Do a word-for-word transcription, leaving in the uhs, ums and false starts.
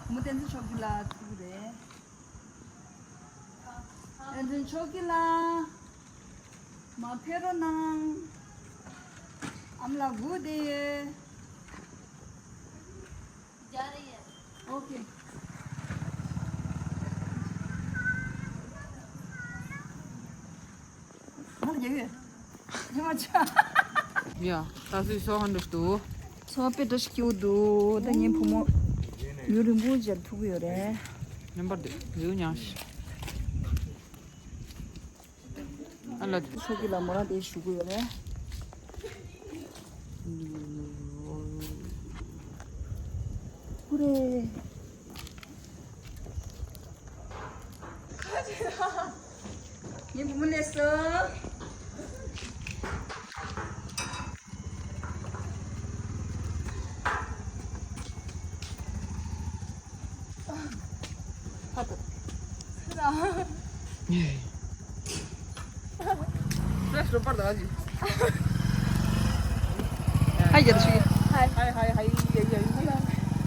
བུ་མོ་བསྟན་འཛིན་མཆོག་སྐྱིད་ལགས་ཐུག་རེད། བསྟན་འཛིན་མཆོག་སྐྱིད་ལགས། མ་ཕེབས་རོགས་གནང་། ཨ་མ་ལགས་སྒུག་བསྡད་ཡོད། ཨོ་ཁེ། ང་ལ་རྒྱག་ཡོད། ཉི་མ་ཆ། ཡ། ད་སུས་སོ་ཧན་འདུག་འདུག་སོ་དཔེ་བཀྲ་ཤིས་སྐྱིད་པོ་འདུག་ད་ངའི་བུ་མོ་ཡུན་རིང་པོ་མཇལ་ཐུབ་ཀྱི་ཡོད་རེད། མཉམ་པར་འདུག་ཡུ་ཉང་ཤི། ཨ་ལ། མཆོག་གི་ལ་མོ་རང་དེ་ཞུ་གི་ཡོད་རེད། ཧུ་རེ། ངའི་བུ་མོ་སླེབས་སོང་། ཕ་ཏུ། སུ་ར། ཕེ་སི་རོ་པར་དང་ཨ་ཅི། ཧའི་རྒྱ་ཆི། ཧའི་ཧའི་ཧའི་ཧའི་ཡ་ཡ་ཡ།